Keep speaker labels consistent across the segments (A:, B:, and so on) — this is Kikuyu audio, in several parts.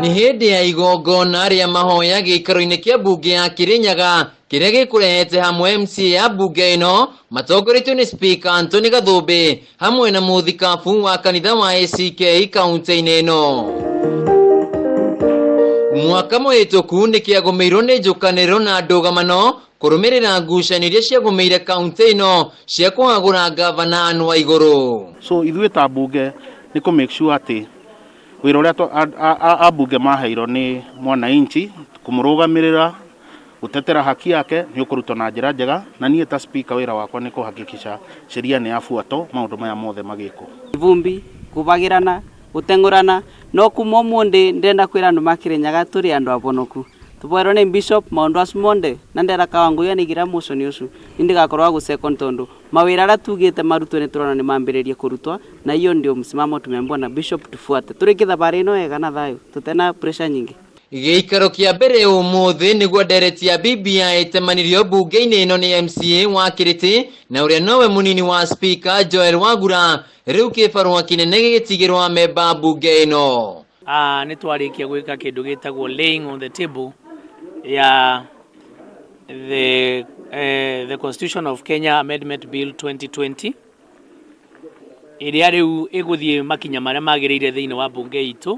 A: Nĩ hĩndĩ ya igongona rĩa mahoya gĩikaro-inĩ kĩa mbunge ya Kirinyaga kĩrĩa gĩkũrehete hamwe MCA ya mbunge ĩno matongoretio nĩ Speaker Anthony Gathumbi hamwe na mũthikabu wa kanitha wa ACK kaunti-inĩ ĩno. Mwaka mũhĩtũku nĩ kĩagũmĩirwo nĩ njũkanĩrĩro na ndũgamano kũrũmĩrĩra ngucanio iria ciagũmĩire kaunti ĩno cia kũhagũra ngavana Anne Waigũrũ.
B: So ithuĩ ta mbunge nĩ kũ make sure atĩ wĩra ũrĩa ambunge maheirwo nĩ mwananchi kũmũrũgamĩrĩra, gũtetera haki yake, nĩ ũkũrutwo na njĩra njega, na niĩ ta speaker wĩra wakwa nĩ kũhakikisha sheria nĩ yabuatwo maũndũ maya mothe magĩkwo.
C: Vumbi kubagirana guteng'urana no kuma umundi ndenda kwira andu ma Kirinyaga turi andu abonoku tuboerwo ni bishop maundu acu monde na ndera Kawanguya nigira motion ucu nindigakorwo wa second tondu mawira aria tugite marutwo ni turona ni mambiririe kurutwa, na hiyo ndio msimamo tumeambiwa na bishop tufuate. Turikie thabari ino wega na thayu tutena pressure nyingi.
A: Gĩikaro kĩa mbere ũmũthĩ nĩguo ndereti ya BBI ĩtemanirio mbunge-inĩ ĩno nĩ MCA wa Kĩrĩtĩ na ũrĩa nowe mũnini wa Speaker Joel Wagura, rĩu kĩbarũa kĩnene gĩgĩtigĩrwo amemba mbunge ĩno.
D: Nĩ twarĩkia gwĩka kĩndũ gĩtagwo laying on the table ya the Constitution of Kenya Amendment Bill 2020 ĩrĩa rĩu ĩgũthiĩ makinya marĩa magĩrĩire thĩinĩ wa mbunge itũ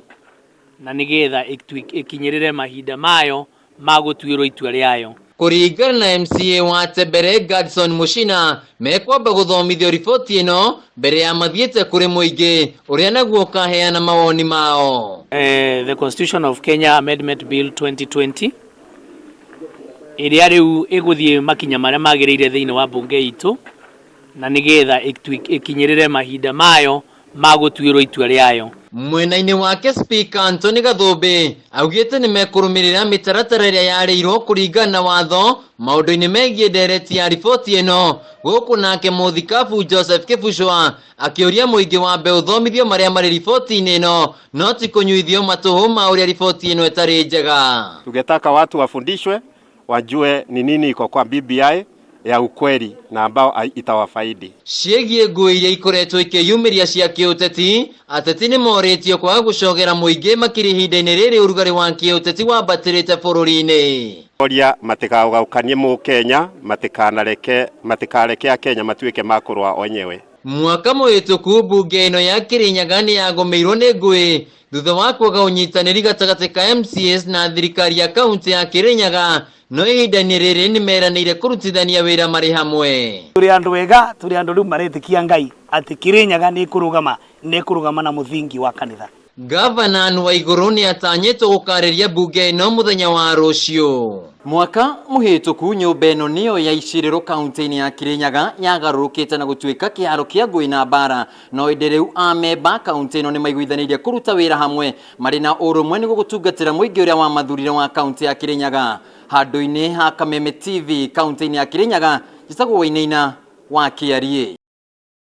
D: na nĩgetha ĩkinyĩrĩre mahinda mayo ma gũtuĩrwo itua rĩayo.
A: Kũringana na MCA wa Tembere Gadson Mushina, mekwamba gũthomithio riboti ĩno mbere ya mathiĩte kũrĩ mũingĩ ũrĩa naguo ũkaheana mawoni mao.
D: The Constitution of Kenya Amendment Bill 2020 ĩrĩa rĩu ĩgũthiĩ makinya marĩa magĩrĩire thĩinĩ wa mbunge itũ na nĩgetha ĩkinyĩrĩre mahinda mayo ma gũtuĩrwo itua rĩayo.
A: Mwena-inĩ wake Speaker Anthony Gathumbi augĩte nĩ mekũrũmĩrĩra mĩtaratara ĩrĩa yarĩirwo kũringana na watho maũndũ-inĩ megiĩ ndereti ya riboti ĩno, gũkũ nake mũthikabu Joseph Kĩbucwa akĩũria mũingĩ wambe ũthomithio marĩa marĩ riboti-inĩ ĩno no ti kũnyuithio matũhũ ma ũrĩa riboti ĩno ĩtarĩ njega.
E: Tungetaka watu wafundishwe wajue ni nini iko kwa BBI ya ukweli na ambao itawafaidi.
A: Ciĩgiĩ ngũĩ iria ikoretwo ikĩyumĩria cia kĩũteti, ateti nĩ morĩtio kwaga gũcogera mũingĩ makĩria ihinda-inĩ rĩrĩ ũrugarĩ wa kĩũteti wambatĩrĩte bũrũri-inĩ.
E: Oria matikaũgaũkanie mũkenya, matikanareke, matikareke akenya matuĩke ma kũrũa wenyewe.
A: Mwaka mũhĩtũku mbunge ĩno ya Kirinyaga nĩ yagũmĩirwo nĩ ngũĩ thutha wa kwaga ũnyitanĩri gatagatĩ ka MCAs na thirikari ya kaunti ya Kirinyaga, no ihinda-inĩ rĩrĩ nĩ meranĩire kũrutithania wĩra marĩ hamwe.
F: Tũrĩ andũ ega, tũrĩ andũ rĩu maretĩkia Ngai atĩ Kirinyaga nĩ ĩkũrũgama, nĩ ĩkũrũgama na mũthingi wa kanitha.
A: Gavana Anne Waigũrũ nĩ atanyĩtwo gũkarĩria mbunge ĩno mũthenya wa rũciũ. Mwaka mũhĩtũku nyũmba ĩno nĩyo ya icirĩro kaunti-inĩ ya Kirinyaga yagarũrũkĩte na gũtuĩka kĩharo kĩa ngũĩ na mbara, no ĩndĩ rĩu amemba kaunti ĩno nĩ maiguithanĩirie kũruta wĩra hamwe marĩ na ũrũmwe nĩguo gũtungatĩra mũingĩ ũrĩa wamathurire wa kaunti ya Kirinyaga. Handũ-inĩ ha Kameme TV kaunti-inĩ ya Kirinyaga, njĩtagwo Wainaina wa Kĩariĩ.